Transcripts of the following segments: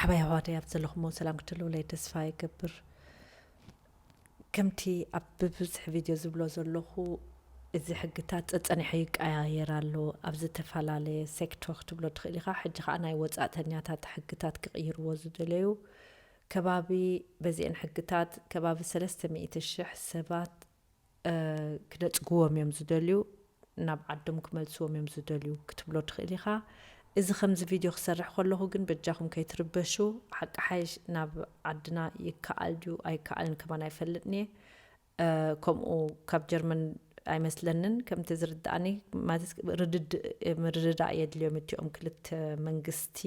ሓባይ ኣሕዋተይ ኣብ ዘለኹሞ ሰላም ክትህልውለይ ተስፋ ይገብር። ከምቲ ኣብ ብብዝሒ ቪድዮ ዝብሎ ዘለኹ፣ እዚ ሕግታት ጸጸኒሑ ይቀያየር ኣሎ። ኣብ ዝተፈላለየ ሴክተር ክትብሎ ትኽእል ኢኻ። ሕጂ ኸኣ ናይ ወጻእተኛታት ሕግታት ክቕይርዎ ዝደለዩ ከባቢ፣ በዚአን ሕግታት ከባቢ ሰለስተ ሚእቲ ሽሕ ሰባት ክነጽግዎም እዮም ዝደልዩ፣ ናብ ዓዶም ክመልስዎም እዮም ዝደልዩ ክትብሎ ትኽእል ኢኻ። እዚ ከምዚ ቪድዮ ክሰርሕ ከለኹ ግን በጃኹም ከይትርበሹ። ሓቂ ሓይሽ ናብ ዓድና ይከኣል ድዩ ኣይከኣልን ከማን ኣይፈልጥን እየ። ከምኡ ካብ ጀርመን ኣይመስለንን፣ ከምቲ ዝርድኣኒ ማለት ርድእ ምርድዳእ የድልዮም እቲኦም ክልተ መንግስቲ።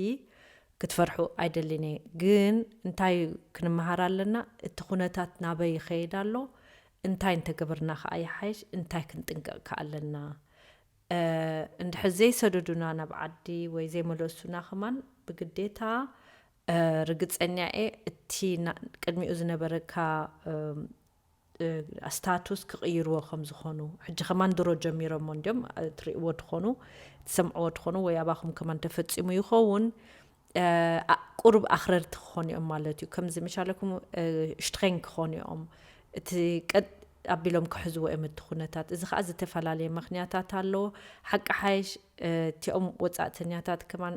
ክትፈርሑ ኣይደልን እየ፣ ግን እንታይ ክንመሃር ኣለና? እቲ ኩነታት ናበይ ይኸይድ ኣሎ? እንታይ እንተገበርና ከኣ ይሓይሽ? እንታይ ክንጥንቀቕ ከኣ ኣለና? እንድሕር ዘይሰደዱና ናብ ዓዲ ወይ ዘይመለሱና ከማን ብግዴታ ርግጸኛ እየ እቲ ቅድሚኡ ዝነበረካ ስታቱስ ክቕይርዎ ከም ዝኾኑ። ሕጂ ከማን ድሮ ጀሚሮሞ እንዲዮም ትርእይዎ ትኾኑ፣ ትሰምዕዎ ትኾኑ ወይ ኣባኹም ከማን ተፈጺሙ ይኸውን። ቁሩብ ኣኽረርቲ ክኾኑ እዮም ማለት እዩ። ከምዚ ምሻለኩም ሽትኸን ክኾኑ እዮም። እቲ ቀጥ ኣቢሎም ክሕዝዎ እዮም እቲ ኩነታት። እዚ ከዓ ዝተፈላለየ ምኽንያታት ኣለዎ። ሓቂ ሓይሽ እቲኦም ወፃእተኛታት ከማን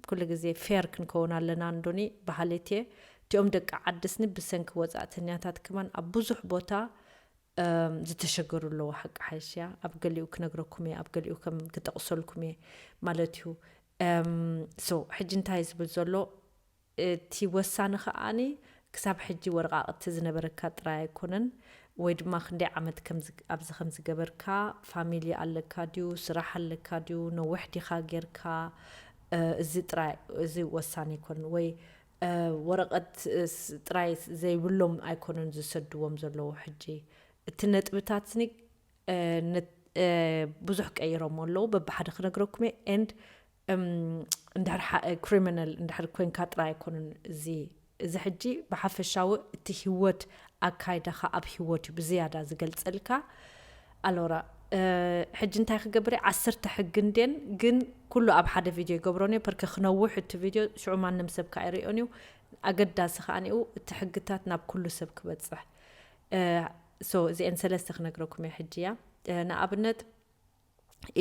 ኩሉ ግዜ ፌር ክንከውን ኣለና እንዶኒ በሃሊት እየ። እቲኦም ደቂ ዓድስኒ ብሰንኪ ወፃእተኛታት ከማን ኣብ ብዙሕ ቦታ ዝተሸገሩ ኣለዉ። ሓቂ ሓይሽ እያ። ኣብ ገሊኡ ክነግረኩም እየ፣ ኣብ ገሊኡ ከም ክጠቕሰልኩም እየ ማለት እዩ። ሶ ሕጂ እንታይ ዝብል ዘሎ እቲ ወሳኒ ከዓኒ ክሳብ ሕጂ ወረቓቕቲ ዝነበረካ ጥራይ ኣይኮነን፣ ወይ ድማ ክንደይ ዓመት ኣብዚ ከም ዝገበርካ፣ ፋሚሊ ኣለካ ድዩ፣ ስራሕ ኣለካ ድዩ፣ ነዊሕ ዲኻ ጌርካ፣ እዚ ጥራይ፣ እዚ ወሳኒ ኣይኮነን። ወይ ወረቐት ጥራይ ዘይብሎም ኣይኮነን ዝሰድዎም ዘለዉ። ሕጂ እቲ ነጥብታት ስኒ ብዙሕ ቀይሮም ኣለዉ። በብሓደ ክነግረኩም እየ። And እንድሕር ክሪሚናል እንድሕር ኮንካ ጥራይ ኣይኮኑን። እዚ እዚ ሕጂ ብሓፈሻዊ እቲ ህይወት ኣካይዳኻ ኣብ ህይወት እዩ ብዝያዳ ዝገልጸልካ። ኣሎራ ሕጂ እንታይ ክገብር እየ? ዓሰርተ ሕጊ እንድየን፣ ግን ኩሉ ኣብ ሓደ ቪድዮ ይገብሮን እየ። ፐርከ ክነውሕ እቲ ቪድዮ ሽዑ ማንም ሰብ ካይርእዮን እዩ። ኣገዳሲ ከዓኒኡ እቲ ሕግታት ናብ ኩሉ ሰብ ክበጽሕ። ሶ እዚአን ሰለስተ ክነግረኩም እየ ሕጂ እያ። ንኣብነት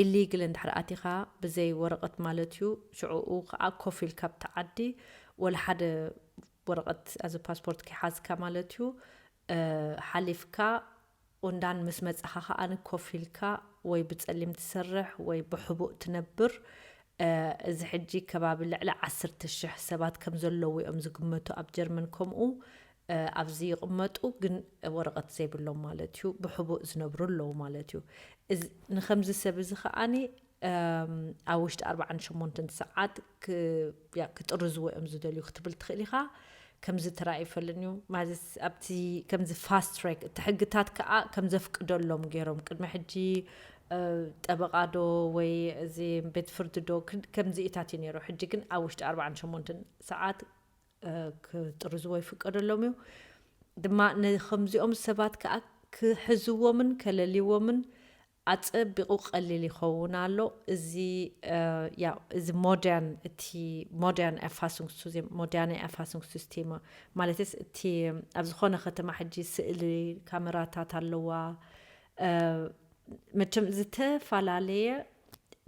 ኢሊግል እንድሕር ኣቲኻ ብዘይ ወረቐት ማለት እዩ። ሽዕኡ ከዓ ኮፍ ኢልካ ኣብቲ ዓዲ ወላ ሓደ ወረቐት ኣዚ ፓስፖርት ከይሓዝካ ማለት እዩ ሓሊፍካ ኦንዳን ምስ መጻኻ ከኣ ኮፍ ኢልካ ወይ ብጸሊም ትሰርሕ ወይ ብሕቡእ ትነብር። እዚ ሕጂ ከባቢ ልዕሊ ዓሰርተ ሽሕ ሰባት ከም ዘለዉ እዮም ዝግመቱ ኣብ ጀርመን። ከምኡ ኣብዚ ይቕመጡ ግን ወረቐት ዘይብሎም ማለት እዩ፣ ብሕቡእ ዝነብሩ ኣለዉ ማለት እዩ። ንከምዚ ሰብ እዚ ከዓኒ ኣብ ውሽጢ ኣርባዓን ሸሞንተን ሰዓት ክጥርዝዎ እዮም ዝደልዩ ክትብል ትኽእል ኢኻ። ከምዚ ተራእዩ ይፈልን እዩ ማለት ኣብቲ ከምዚ ፋስት ትራክ እቲ ሕግታት ከዓ ከም ዘፍቅደሎም ገይሮም ቅድሚ ሕጂ ጠበቓ ዶ ወይ እዚ ቤት ፍርዲ ዶ ከምዚኢታት እዩ ነይሩ። ሕጂ ግን ኣብ ውሽጢ ኣርባዓን ሸሞንተን ሰዓት ክጥርዝዎ ይፍቀደሎም እዩ። ድማ ንከምዚኦም ሰባት ከዓ ክሕዝዎምን ከለልዎምን ኣጸቢቑ ቀሊል ይኸውን ኣሎ። እዚ ያው እዚ ሞደርን እቲ ሞደርን ኤርፋሱንግ ሞደርነ ኤርፋሱንግ ሲስቴም ማለትስ እቲ ኣብ ዝኾነ ከተማ ሕጂ ስእሊ ካሜራታት ኣለዋ። መቸም ዝተፈላለየ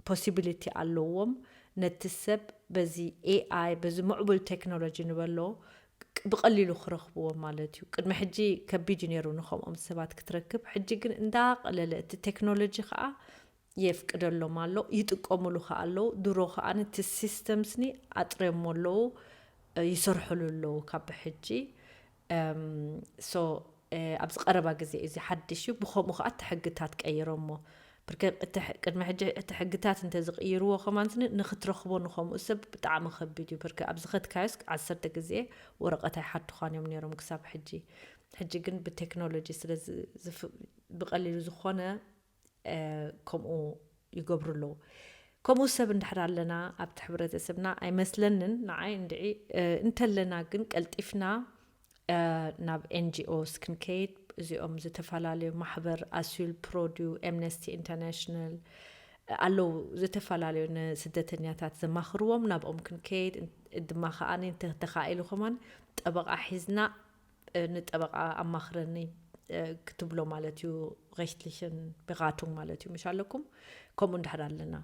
ፖሲቢሊቲ ኣለዎም ነቲ ሰብ በዚ ኤኣይ በዚ ምዕቡል ቴክኖሎጂ ንበሎ ብቐሊሉ ክረኽብዎ ማለት እዩ። ቅድሚ ሕጂ ከቢድ እዩ ነይሩ ንከምኦም ሰባት ክትረክብ፣ ሕጂ ግን እንዳቐለለ እቲ ቴክኖሎጂ ከዓ የፍቅደሎም ኣሎ፣ ይጥቀሙሉ ከዓ ኣለዉ። ድሮ ከዓ ነቲ ሲስተምስኒ ኣጥረሞ ኣለዉ፣ ይሰርሕሉ ኣለዉ ካብ ሕጂ። ሶ ኣብዚ ቀረባ ግዜ እዚ ሓድሽ እዩ። ብኸምኡ ከዓ እቲ ሕግታት ቀይሮሞ። ብርከ ቅድሚ ሕጂ እቲ ሕግታት እንተዝቕይርዎ ከማን ስኒ ንክትረኽቦ ንኸምኡ ሰብ ብጣዕሚ ከቢድ እዩ። ብርከ ኣብ ዝኸድካዮስ ዓሰርተ ግዜ ወረቐት ኣይሓቱኻን እዮም ነይሮም ክሳብ ሕጂ። ሕጂ ግን ብቴክኖሎጂ ስለ ብቐሊሉ ዝኾነ ከምኡ ይገብሩ ኣለዉ። ከምኡ ሰብ እንድሕር ኣለና ኣብቲ ሕብረተሰብና ኣይመስለንን ንዓይ እንድዒ። እንተለና ግን ቀልጢፍና ናብ ኤንጂኦስ ክንከይድ እዚኦም ዝተፈላለዩ ማሕበር ኣሱል ፕሮዲዩ ኤምነስቲ ኢንተርናሽናል ኣለዉ ዝተፈላለዩ ንስደተኛታት ዘማኽርዎም ናብኦም ክንከይድ ድማ ከኣ እንተ ተኻኢሉ ከማን ጠበቓ ሒዝና ንጠበቓ ኣማኽረኒ ክትብሎ ማለት እዩ። Rechtlichen Beratung ማለት እዩ፣ ምሽ ኣለኩም። ከምኡ እንድሕር ኣለና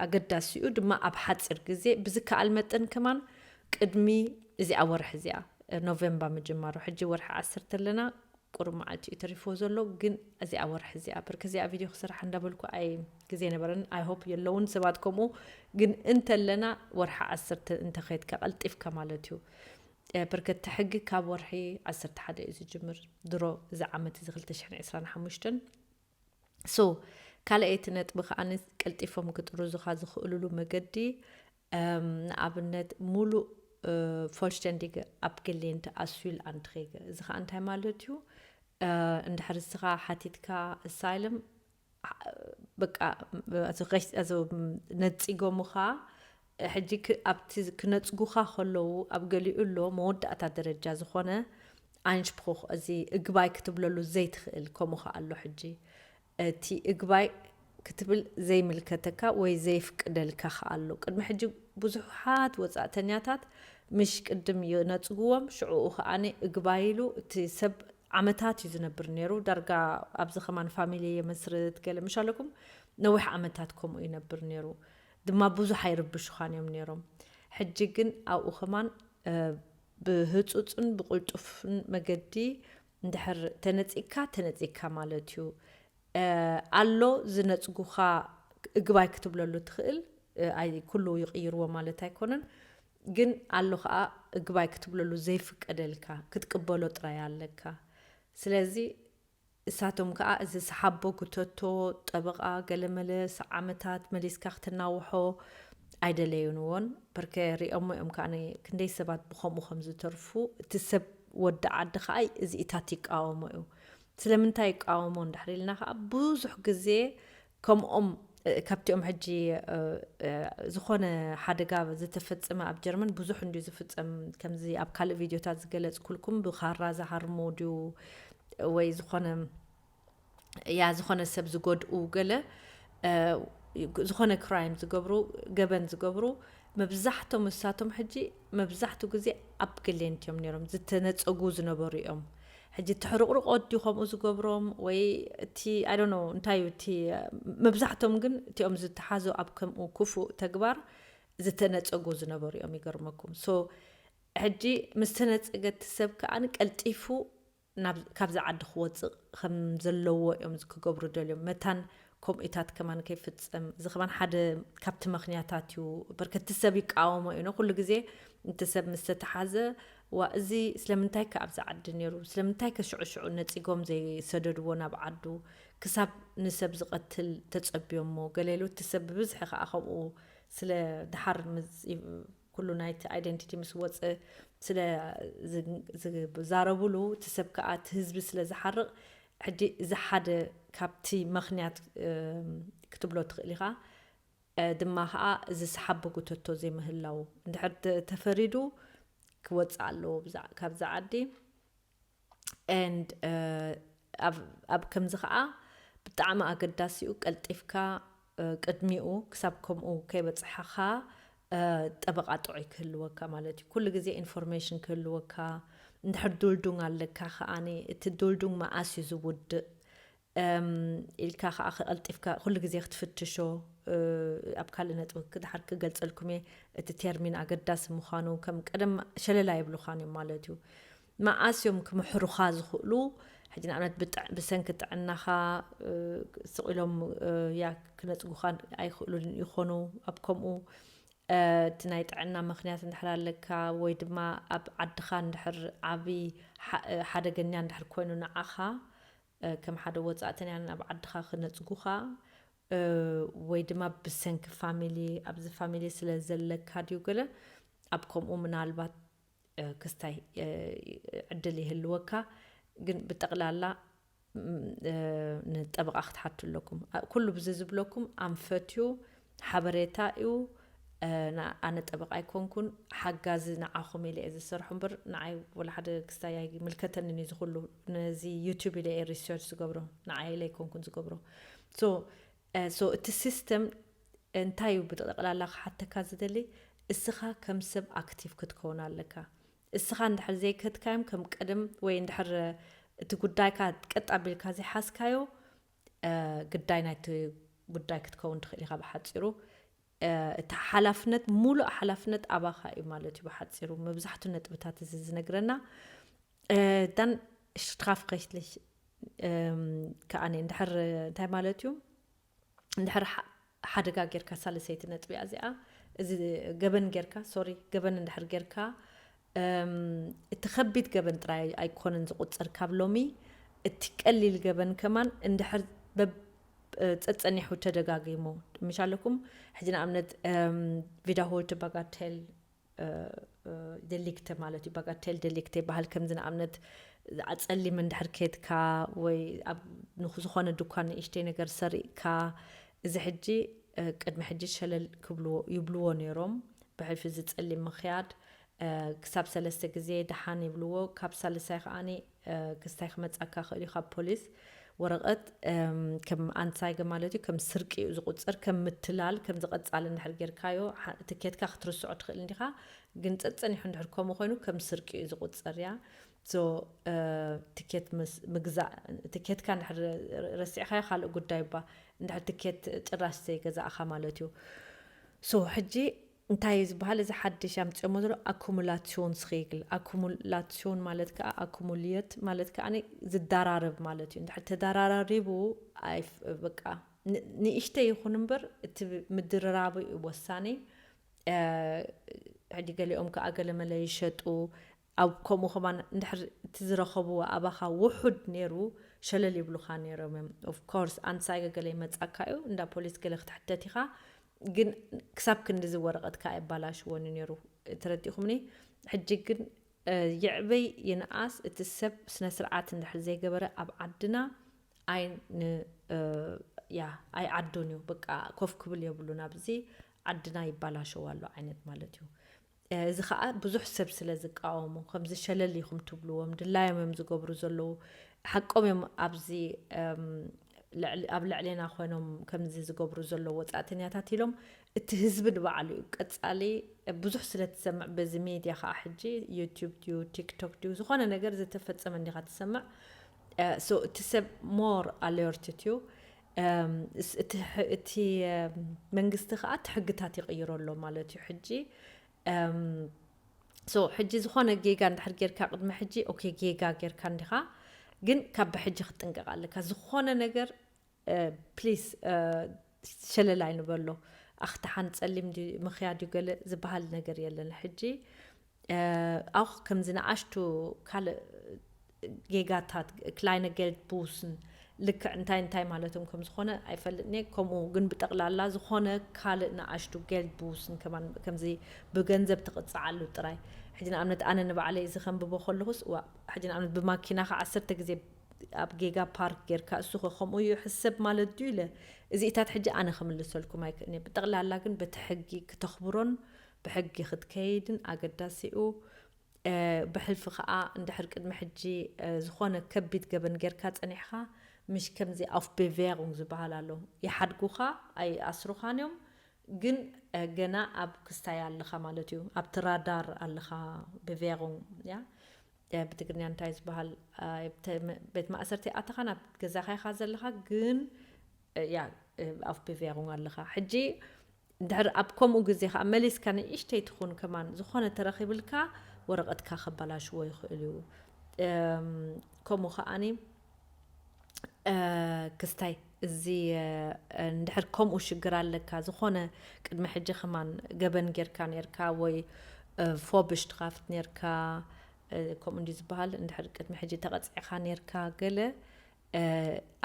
ኣገዳሲ እዩ ድማ ኣብ ሓፂር ግዜ ብዝከኣል መጠን ከማን ቅድሚ እዚኣ ወርሒ እዚኣ፣ ኖቬምባ ምጅማሩ፣ ሕጂ ወርሒ ዓሰርተ ኣለና። ቁሩብ መዓልቲ እዩ ተሪፎ ዘሎ፣ ግን እዚኣ ወርሒ እዚኣ ብርክ እዚኣ ቪድዮ ክስራሕ እንዳበልኩ ኣይ ግዜ ነበረን። I hope የለውን ሰባት ከምኡ፣ ግን እንተለና ወርሒ ዓሰርተ እንተኸድካ ቀልጢፍካ ማለት እዩ። ብርከቲ ሕጊ ካብ ወርሒ ዓሰርተ ሓደ እዩ ዝጅምር፣ ድሮ እዚ ዓመት እዚ ክልተ ሽሕን ዕስራን ሓሙሽተን። So ካልኣይቲ ነጥቢ ከኣ ቀልጢፎም ክጥርዙኻ ዝኽእልሉ መገዲ፣ ንኣብነት ሙሉእ vollständige Abgelehnt Asylantrag፣ እዚ ከኣ እንታይ ማለት እዩ? እንድሕር እስኻ ሓቲትካ asylum፣ በቃ ነፂጎምኻ፣ ሕጂ ኣብቲ ክነፅጉኻ ከለዉ ኣብ ገሊኡ ኣሎ መወዳእታ ደረጃ ዝኾነ Einspruch፣ እዚ እግባይ ክትብለሉ ዘይትኽእል ከምኡ ከኣ ኣሎ። ሕጂ እቲ እግባይ ክትብል ዘይምልከተካ ወይ ዘይፍቅደልካ ከኣ ኣሎ። ቅድሚ ሕጂ ብዙሓት ወጻእተኛታት ምሽ ቅድም ይነጽግዎም፣ ሽዑኡ ከኣ እግባይ ኢሉ እቲ ሰብ ዓመታት እዩ ዝነብር ነይሩ። ዳርጋ ኣብዚ ከማን ፋሚሊ የመስርት ገለ ምሽ ኣለኩም፣ ነዊሕ ዓመታት ከምኡ ይነብር ነይሩ። ድማ ብዙሕ ኣይርብሹኻን እዮም ነይሮም። ሕጂ ግን ኣብኡ ከማን ብህጹጽን ብቕልጡፍን መገዲ እንድሕር ተነጺግካ፣ ተነጺግካ ማለት እዩ። ኣሎ ዝነጽጉኻ እግባይ ክትብለሉ ትኽእል። ኣይ ኩሉ ይቕይርዎ ማለት ኣይኮነን፣ ግን ኣሎ ኸኣ እግባይ ክትብለሉ ዘይፍቀደልካ ክትቅበሎ ጥራይ ኣለካ። ስለዚ እሳቶም ከኣ እዚ ሰሓቦ፣ ጉተቶ፣ ጠበቓ፣ ገለመለ ሰዓመታት መሊስካ ክትናውሖ ኣይደለዩንዎን። በርከ ሪኦሞ እዮም ከኣ ክንደይ ሰባት ብኸምኡ ከም ዝተርፉ። እቲ ሰብ ወዲ ዓዲ ከኣ እዚኢታት ይቃወሞ እዩ። ስለምንታይ ይቃወሞ እንድሕር ኢልና ከኣ ብዙሕ ግዜ ከምኦም ካብቲኦም ሕጂ ዝኾነ ሓደጋ ዝተፈጸመ ኣብ ጀርመን ብዙሕ እንድዩ ዝፍጸም። ከምዚ ኣብ ካልእ ቪድዮታት ዝገለጽኩልኩም ብኻራ ዝሃርሞ ድዩ ወይ ዝኾነ ያ ዝኾነ ሰብ ዝጎድኡ ገለ ዝኾነ ክራይም ዝገብሩ፣ ገበን ዝገብሩ፣ መብዛሕቶም እሳቶም ሕጂ መብዛሕቱ ግዜ ኣብ ገሌንት እዮም ነይሮም ዝተነጸጉ ዝነበሩ እዮም። ሕጂ እቲ ሕርቕርቆት ድዩ ከምኡ ዝገብሮም ወይ እቲ I don't know እንታይ እዩ እቲ መብዛሕቶም ግን እቲኦም ዝተሓዙ ኣብ ከምኡ ክፉእ ተግባር ዝተነጸጉ ዝነበሩ እዮም። ይገርመኩም። So ሕጂ ምስ ተነጸገ እቲ ሰብ ከኣ ቀልጢፉ ካብዚ ዓዲ ክወፅእ ከም ዘለዎ እዮም ክገብሩ ደልዮም። መታን ከምኡታት ከማን ከይፍፀም፣ እዚ ከማን ሓደ ካብቲ ምኽንያታት እዩ። በርከቲ ሰብ ይቃወሞ እዩ። ኩሉ ግዜ እቲ ሰብ ምስ ተተሓዘ፣ ዋ እዚ ስለምንታይ ከ ኣብዚ ዓዲ ነይሩ? ስለምንታይ ከ ሽዑ ሽዑ ነፂጎም ዘይሰደድዎ ናብ ዓዱ? ክሳብ ንሰብ ዝቐትል ተፀብዮሞ ገለ ኢሉ፣ እቲ ሰብ ብብዝሒ ከኣ ከምኡ ስለ ድሓር ምስ ኩሉ ናይቲ ኣይደንቲቲ ምስ ወፀ ስለ ዝዛረቡሉ፣ እቲ ሰብ ከኣ እቲ ህዝቢ ስለ ዝሓርቕ፣ ሕጂ እዚ ሓደ ካብቲ ምኽንያት ክትብሎ ትኽእል ኢኻ። ድማ ከኣ እዚ ሰሓቢ ጉተቶ ዘይምህላው እንድሕር ተፈሪዱ ክወፅእ ኣለዎ ካብዛ ዓዲ። And ኣብ ከምዚ ከኣ ብጣዕሚ ኣገዳሲኡ ቀልጢፍካ ቅድሚኡ ክሳብ ከምኡ ከይበፅሐኻ ጠበቓ ጥዑይ ክህልወካ ማለት እዩ። ኩሉ ግዜ ኢንፎርሜሽን ክህልወካ፣ እንድሕር ዱልዱንግ ኣለካ ከኣኒ እቲ ዱልዱንግ መኣስ እዩ ዝውድእ ኢልካ ከኣ ቀልጢፍካ ኩሉ ግዜ ክትፍትሾ። ኣብ ካልእ ነጥቢ ክድሓር ክገልፀልኩም እየ፣ እቲ ቴርሚን ኣገዳሲ ምዃኑ። ከም ቀደም ሸለል ኣይብሉኻን እዮም ማለት እዩ። መኣስ እዮም ክምሕሩኻ ዝኽእሉ? ሕጂ ንኣብነት ብሰንኪ ጥዕናኻ ስቕ ኢሎም ያ ክነፅጉኻ ኣይኽእሉን ይኾኑ። ኣብ ከምኡ እቲ ናይ ጥዕና ምኽንያት እንድሕር ኣለካ ወይ ድማ ኣብ ዓድኻ እንድሕር ዓብዪ ሓደገኛ እንድሕር ኮይኑ ንዓኻ ከም ሓደ ወፃእተኛ ናብ ዓድኻ ክነፅጉኻ ወይ ድማ ብሰንኪ ፋሚሊ ኣብዚ ፋሚሊ ስለ ዘለካ ድዩ ገለ ኣብ ከምኡ ምናልባት ክስታይ ዕድል ይህልወካ። ግን ብጠቕላላ ንጠበቓ ክትሓቱ ኣለኩም። ኩሉ ብዚ ዝብለኩም ኣንፈት እዩ፣ ሓበሬታ እዩ። ኣነ ጠበቓ ኣይኮንኩን፣ ሓጋዚ ንዓኹም ኢለ እየ ዝሰርሑ እምበር ንዓይ ወላ ሓደ ክስታይ ኣይምልከተንን እዩ ዝኹሉ። ነዚ ዩቱብ ኢለ እየ ሪሰርች ዝገብሮ፣ ንዓይ ኢለ ኣይኮንኩን ዝገብሮ። So so እቲ ሲስተም እንታይ እዩ ብጠቕላላ ክሓተካ ዝደሊ? እስኻ ከም ሰብ ኣክቲቭ ክትከውን ኣለካ። እስኻ እንድሕር ዘይከትካዮም ከም ቀደም ወይ እንድሕር እቲ ጉዳይካ ቀጥ ኣቢልካ ዘይሓዝካዮ ግዳይ ናይቲ ጉዳይ ክትከውን ትኽእል ኢኻ። ብሓፂሩ እቲ ሓላፍነት፣ ሙሉእ ሓላፍነት ኣባኻ እዩ ማለት እዩ። ብሓፂሩ መብዛሕቱ ነጥብታት እዚ ዝነግረና ዳን ሽትኻፍ ከይትልሽ ከኣኒ እንድሕር እንታይ ማለት እዩ? እንድሕር ሓደጋ ጌርካ፣ ሳልሰይቲ ነጥቢ እዚኣ፣ እዚ ገበን ጌርካ፣ ሶሪ፣ ገበን እንድሕር ጌርካ እቲ ከቢድ ገበን ጥራይ ኣይኮነን ዝቁጸር ካብ ሎሚ፣ እቲ ቀሊል ገበን ከማን እንድሕር በብ ጸጸኒሑ ተደጋጊሙ፣ ምሽ ኣለኩም። ሕጂ ንኣብነት ቪዳሆልት ባጋቴል ደሊክተ ማለት እዩ። ባጋቴል ደሊክተ ይበሃል። ከምዚ ንኣብነት ኣጸሊም እንድሕር ኬድካ ወይ ኣብ ዝኾነ ድኳን ንእሽተይ ነገር ሰሪቕካ፣ እዚ ሕጂ ቅድሚ ሕጂ ሸለል ክብልዎ ይብልዎ ነይሮም። ብሕልፊ ዝጸሊም ምኽያድ ክሳብ ሰለስተ ግዜ ደሓን ይብልዎ። ካብ ሳልሳይ ከኣኒ ክስታይ ክመጻካ ክእል እዩ ካብ ፖሊስ ወረቐት ከም ኣንሳይገ ማለት እዩ። ከም ስርቂ እዩ ዝቁጸር። ከም ምትላል ከም ዝቐጻል እንድሕር ጌርካዮ ትኬትካ ክትርስዖ ትኽእል እንዲኻ። ግን ጸጸኒሑ እንድሕር ከምኡ ኮይኑ ከም ስርቂ እዩ ዝቁጸር እያ። ትኬት ምግዛእ ትኬትካ እንድሕር ረሲዕካዮ ካልእ ጉዳይ እባ እንድሕር ትኬት ጭራሽ ዘይገዛእኻ ማለት እዩ። ሶ ሕጂ እንታይ እዩ ዝበሃል? እዚ ሓድሽ ኣምፅኦሞ ዘሎ ኣኩሙላሲዮንስሬግል። ኣኩሙላሲዮን ማለት ከዓ ኣኩሙልየት ማለት ከዓ ዝዳራረብ ማለት እዩ። እንድሕር ተዳራራሪቡ በቃ ንእሽተይ ይኹን እምበር እቲ ምድርራቡ እዩ ወሳኒ። ሕጂ ገሊኦም ከዓ ገለመለ ይሸጡ ኣብ ከምኡ ከማን እንድሕር እቲ ዝረኸብዎ ኣባኻ ውሑድ ነይሩ ሸለል ይብሉኻ ነይሮም እዮም። ኦፍኮርስ ኣንሳይ ገገለ ይመፃካ እዩ እንዳ ፖሊስ ገለ ክትሕተት ኢኻ። ግን ክሳብ ክንድዚ ወረቐትካ ኣይባላሽዎን እዩ ነይሩ። ተረዲኹምኒ? ሕጂ ግን ይዕበይ ይንኣስ እቲ ሰብ ስነ ስርዓት እንድሕር ዘይገበረ ኣብ ዓድና ኣይ ያ ኣይዓዱን እዩ። በቃ ኮፍ ክብል የብሉን። ኣብዚ ዓድና ይባላሸው ኣሎ ዓይነት ማለት እዩ። እዚ ከዓ ብዙሕ ሰብ ስለ ዝቃወሙ ከምዚ ሸለል ኢኹም ትብልዎም ድላዮም እዮም ዝገብሩ ዘለዉ። ሓቆም እዮም። ኣብዚ ኣብ ልዕሌና ኮይኖም ከምዚ ዝገብሩ ዘለዉ ወፃእተኛታት ኢሎም እቲ ህዝቢ ንባዕሉ እዩ። ቀፃሊ ብዙሕ ስለ ትሰምዕ በዚ ሜድያ ከዓ ሕጂ ዩቲዩብ ድዩ ቲክቶክ ድዩ ዝኾነ ነገር ዝተፈፀመ እንዲኻ ትሰምዕ። እቲ ሰብ ሞር ኣለርት እዩ። እቲ መንግስቲ ከዓ እቲ ሕግታት ይቕይሮ ኣሎ ማለት እዩ ሕጂ። ሶ ሕጂ ዝኾነ ጌጋ እንድሕር ጌርካ ቅድሚ ሕጂ ኦኬ ጌጋ ጌርካ እንዲኻ፣ ግን ካብ ብሕጂ ክትጥንቀቕ ኣለካ። ዝኾነ ነገር ፕሊስ ሸለል ኣይንበሎ። ኣኽትሓን ጸሊም ድዩ ምኽያድ እዩ ገለ ዝበሃል ነገር የለን። ሕጂ ኣኽ ከምዚ ንኣሽቱ ካልእ ጌጋታት ክላይነ ጌልድ ቡስን ልክዕ እንታይ እንታይ ማለቶም ከም ዝኾነ ኣይፈልጥን እየ። ከምኡ ግን ብጠቕላላ ዝኾነ ካልእ ንኣሽቱ ጌልድ ቡስን ከማን ከምዚ ብገንዘብ ትቕጽዓሉ ጥራይ። ሕጂ ንኣብነት ኣነ ንባዕለይ እዚ ከንብቦ ከለኹስ ዋ ሕጂ ንኣብነት ብማኪናኻ ዓሰርተ ግዜ ኣብ ጌጋ ፓርክ ጌርካ እሱ ኸ ከምኡ እዩ ሕሰብ ማለት ድዩ ኢለ እዚኢታት ሕጂ ኣነ ክምልሰልኩም ኣይክእልን እየ። ብጠቕላላ ግን በቲ ሕጊ ክተኽብሮን ብሕጊ ክትከይድን ኣገዳሲኡ። ብሕልፊ ከዓ እንድሕር ቅድሚ ሕጂ ዝኾነ ከቢድ ገበን ጌርካ ጸኒሕኻ ምሽ ከምዚ ኣፍ ቤቬሩንግ ዝበሃል ኣሎ ይሓድጉኻ ኣይኣስሩኻን እዮም። ግን ገና ኣብ ክስታይ ኣለኻ ማለት እዩ። ኣብቲ ራዳር ኣለኻ። ቤቬሩንግ ያ ብትግርኛ እንታይ ዝበሃል? ቤት ማእሰርቲ ኣተኻ ናብ ገዛኻ ኢኻ ዘለኻ ግን ያ ኣፍ ቤቬሩንግ ኣለኻ ሕጂ። ድሕር ኣብ ከምኡ ግዜ ከዓ መሊስካ ንእሽተይ ትኹን ከማን ዝኾነ ተረኺብልካ ወረቐትካ ከባላሽዎ ይኽእል እዩ። ከምኡ ከዓኒ ክስታይ እዚ እንድሕር ከምኡ ሽግር ኣለካ ዝኾነ ቅድሚ ሕጂ ከማን ገበን ጌርካ ኔርካ ወይ ፎብሽትኻፍት ኔርካ ከምኡ እንዲ ዝበሃል እንድሕር ቅድሚ ሕጂ ተቐፂዕካ ኔርካ ገለ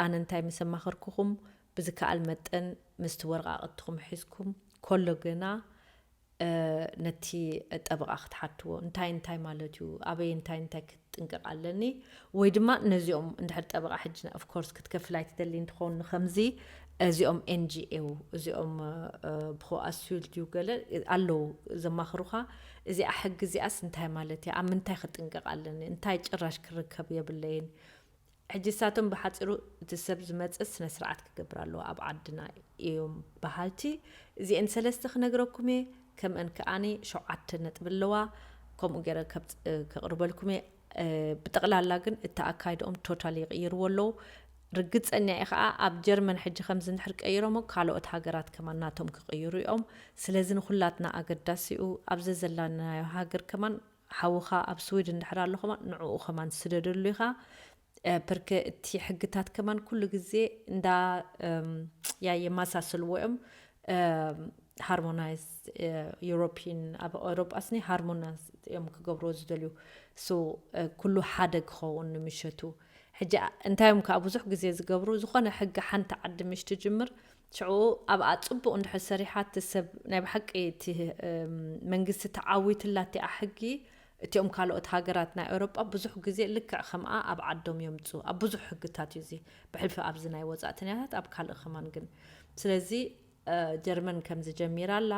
ኣነ እንታይ ምስ ኣማኸርኩኹም ብዝከኣል መጠን ምስቲ ወረቓቕትኹም ሒዝኩም ኮሎ ገና ነቲ ጠበቓ ክትሓትዎ እንታይ እንታይ ማለት እዩ ኣበይ እንታይ እንታይ ክትጥንቀቕ ኣለኒ ወይ ድማ ነዚኦም እንድሕር ጠበቓ ሕጂ ኦፍኮርስ ክትከፍል ኣይትደሊ እንትኸውን ንከምዚ እዚኦም ኤንጂኤው እዚኦም ብኮ ኣስዩል ድዩ ገለ ኣለዉ ዘማኽሩኻ እዚኣ ሕጊ እዚኣስ እንታይ ማለት እያ ኣብ ምንታይ ክጥንቀቕ ኣለኒ እንታይ ጭራሽ ክርከብ የብለይን ሕጂ እሳቶም ብሓፂሩ እቲ ሰብ ዝመፅእ ስነ ስርዓት ክገብር ኣለዎ ኣብ ዓድና እዮም በሃልቲ እዚአን ሰለስተ ክነግረኩም እየ ከምአን ከኣኒ ሸውዓተ ነጥቢ ኣለዋ። ከምኡ ገይረ ከብፅ- ከቕርበልኩም እየ። ብጠቕላላ ግን እቲ ኣካይድኦም ቶታል ይቕይርዎ ኣለዉ። ርግፀኛ እየ ከዓ ኣብ ጀርመን ሕጂ ከምዚ እንድሕር ቀይሮሞ ካልኦት ሃገራት ከማን ናቶም ክቕይሩ እዮም። ስለዚ ንኩላትና ኣገዳሲ እዩ። ኣብዚ ዘላናዮ ሃገር ከማን ሓውኻ ኣብ ስዊድን እንድሕር ኣሎ ከማን ንዕኡ ከማን ስደደሉ ኢኻ። ፐርከ እቲ ሕግታት ከማን ኩሉ ግዜ እንዳ ያ የማሳስልዎ እዮም። ሃርሞናይዝ ዩሮፒን ኣብ ኤውሮጳ ስኒ ሃርሞናይዝ እዮም ክገብርዎ ዝደልዩ። ሶ ኩሉ ሓደ ክኸውን ንምሸቱ። ሕጂ እንታይ እዮም ከዓ ብዙሕ ግዜ ዝገብሩ? ዝኾነ ሕጊ ሓንቲ ዓዲ ምሽ ትጅምር ሽዑ ኣብኣ ፅቡቕ እንድሕር ሰሪሓ እቲ ሰብ ናይ ብሓቂ እቲ መንግስቲ ተዓዊትላ እቲኣ ሕጊ እቲኦም ካልኦት ሃገራት ናይ ኤውሮጳ ብዙሕ ግዜ ልክዕ ከምኣ ኣብ ዓዶም የምፁ ኣብ ብዙሕ ሕግታት እዩ እዚ ብሕልፊ ኣብዚ ናይ ወፃእተኛታት ኣብ ካልእ ከማን ግን ስለዚ ጀርመን ከምዚ ጀሚራ ኣላ።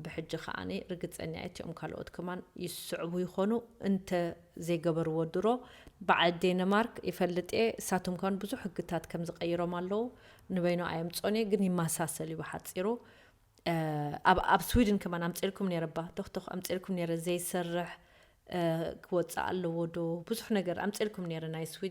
ብሕጂ ከዓኒ ርግፀኛ እየ እቲኦም ካልኦት ከማን ይስዕቡ ይኾኑ እንተ ዘይገበርዎ ድሮ። በዓል ዴንማርክ ይፈልጥ እየ እሳቶም ከማን ብዙሕ ህግታት ከም ዝቀይሮም ኣለዉ። ንበይኑ ኣየምፀን እየ ግን ይመሳሰል እዩ ብሓፂሩ። ኣብ ኣብ ስዊድን ከማን ኣምፅልኩም ነይረ ባ ቶክቶክ ኣምፅልኩም ነይረ ዘይሰርሕ ክወፅእ ኣለዎ ዶ ብዙሕ ነገር ኣምፅልኩም ነይረ ናይ ስዊድን